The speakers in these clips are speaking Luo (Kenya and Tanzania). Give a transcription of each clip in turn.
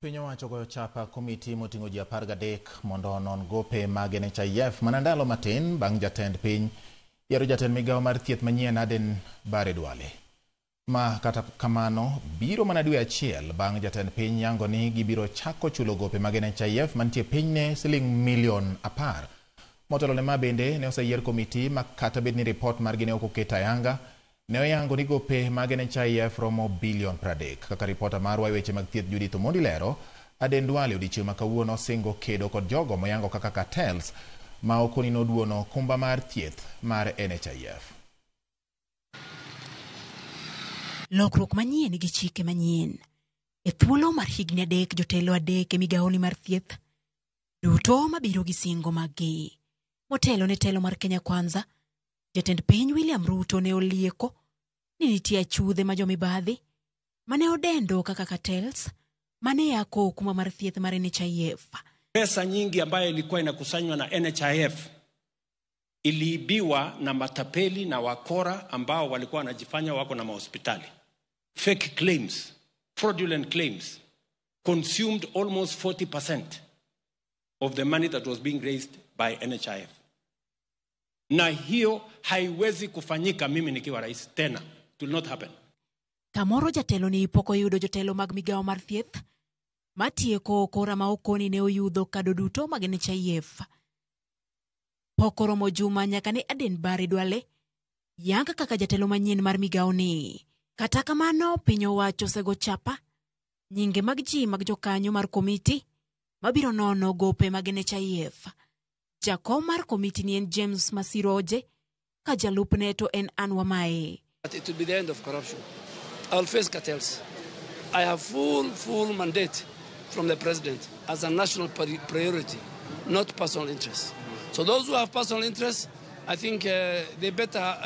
Piny owacho goyo chapa komiti moting'o ji 13 mondo onon gope mag NHIF mana ndalo matin bang' jatend piny yiero jatend migawo mar thieth manyien Aden Bare Duale. Ma kata kamano biro mana dwe achiel bang' jatend piny yango ni gibiro chako chulo gope mag NHIF mantie piny ne siling milion 10. Motelo ne ma bende ne oseyier komiti ma kata bed ni ripot margi ne ok oket ayanga, ne oyango ni gope mag NHIF romo bilion 30. Kaka ripota marwa e weche mag thieth Judith Omondi lero, Aden Duale odiechieng' ma kawuono osingo kedo kod jogo moyango kaka cartels ma okoni noduono okumba mar thieth mar NHIF. Lokruok manyien gi chike manyien. E thuolo mar higni 3 jotelo 3 e migawoni mar thieth duto mabiro gi singo maggi. Motelo ne telo mar Kenya Kwanza, jatend piny William Ruto ne olieko ni nitie achudhe ma jomibadhi mane odendo kaka cartels mane yako okumba mar thieth mar NHIF. Pesa nyingi ambayo ilikuwa inakusanywa na NHIF iliibiwa na matapeli na wakora ambao walikuwa wanajifanya wako na mahospitali. Fake claims, fraudulent claims consumed almost 40% of the money that was being raised by NHIF. Na hiyo haiwezi kufanyika mimi nikiwa rais tena. It will not happen. Kamoro jatelo ni pok oyudo jotelo mag migawo mar thieth matieko okora ma okoni ne oyudho kado duto mag NHIF. Pok oromo juma nyaka ne Aden Bare Duale yang kaka jatelo manyien mar migawo ni. Kata kamano piny owacho osego chapa nyinge mag ji mag jokanyo mar komiti mabiro nono gope mag NHIF. Jakom mar komiti ni en James Masiroje, ka jalupne to en Anne Wamae. But it will be the end of corruption. I will face cartels. I have full mandate from the president as a national priority, not personal interests. So those who have personal interests, I think they better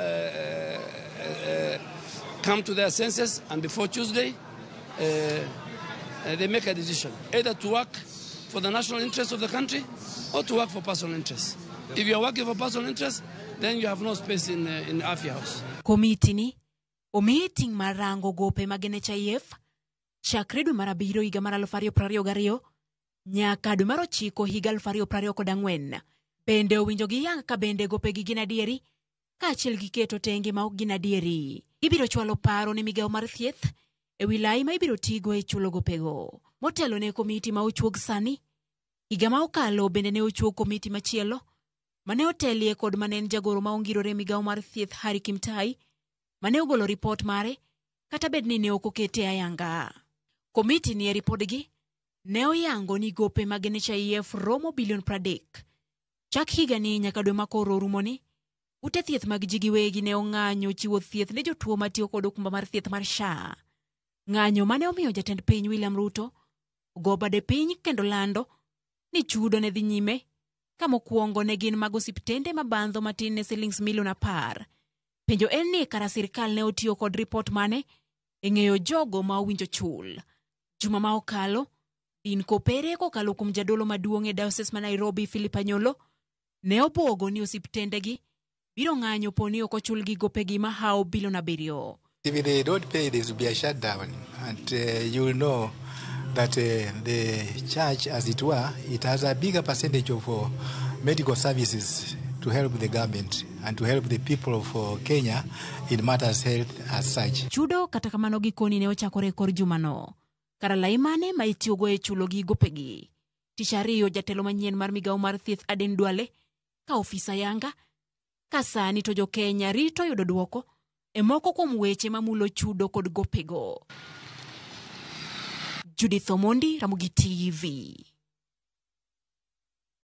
come to their senses, and before Tuesday, they make a decision, either to work for the national interest of the country or to work for personal interests. If you are working for personal interests, then you have no space in Afya House. Komiti ni omiyi ting' mar rango gope mag NHIF chakre dwe mar 7 higa mar 2022 nyaka dwe mar 9 higa 2024. Bende owinjo giyang ka bende gopegi gin adieri kaachiel gi keto tenge ma ok gin adieri. Gibiro chwalo paro ne migawo mar thieth e wi lai ma ibiro tigo e chulo gopego. Motelo ne komiti ma ochuog sani, higa ma okalo bende ne ochuog komiti machielo mane otelie kod mane en jagoro ma ongirore migawo mar thieth Harry Kimtai, mane ogolo ripot mare kata bed ni ne ok okete ayanga. Komiti ni e ripodgi ne oyango ni gope mag NHIF romo bilion 30. Chak higani nyaka dwe makoro orumoni, ute thieth mag ji giwegi ne ong'anyo chiwo thieth ne jotuo matiyo kod okumba mar thieth mar SHA. Ng'anyo mane omiyo jatend piny William Ruto ogo bade piny kendo lando ni chudo ne dhi nyime, ka mokwongo ne gin mag osiptende mabandho matin ne silings milion 10. Penjo en ni kara sirkal ne otiyo kod ripot mane e ng'eyo jogo ma owinjo chul. Juma ma okalo, Din Kopere kokalo kuom jadolo maduong' e diocese ma Nairobi Philip Anyolo ne obwogo ni osiptendegi biro ng'anyo po ni ok ochulgi gopegi mahawo bilion 7. If they don't pay, there will be a shutdown, and you will know that the church, as it were, it has a bigger percentage of medical services to help the government and to help the people of Kenya in matters health as such. Chudo kata kamano gikoni ne ochakore kor jumano. Kara lai mane ma itiyogo e chulo gi gopegi. Tich ariyo jatelo manyien mar migawo mar thieth Aden Duale ka ofisa yanga ka sani to jo-Kenya rito yudo dwoko e moko kuom weche mamulo chudo kod gopego. Judith Omondi, Ramogi TV.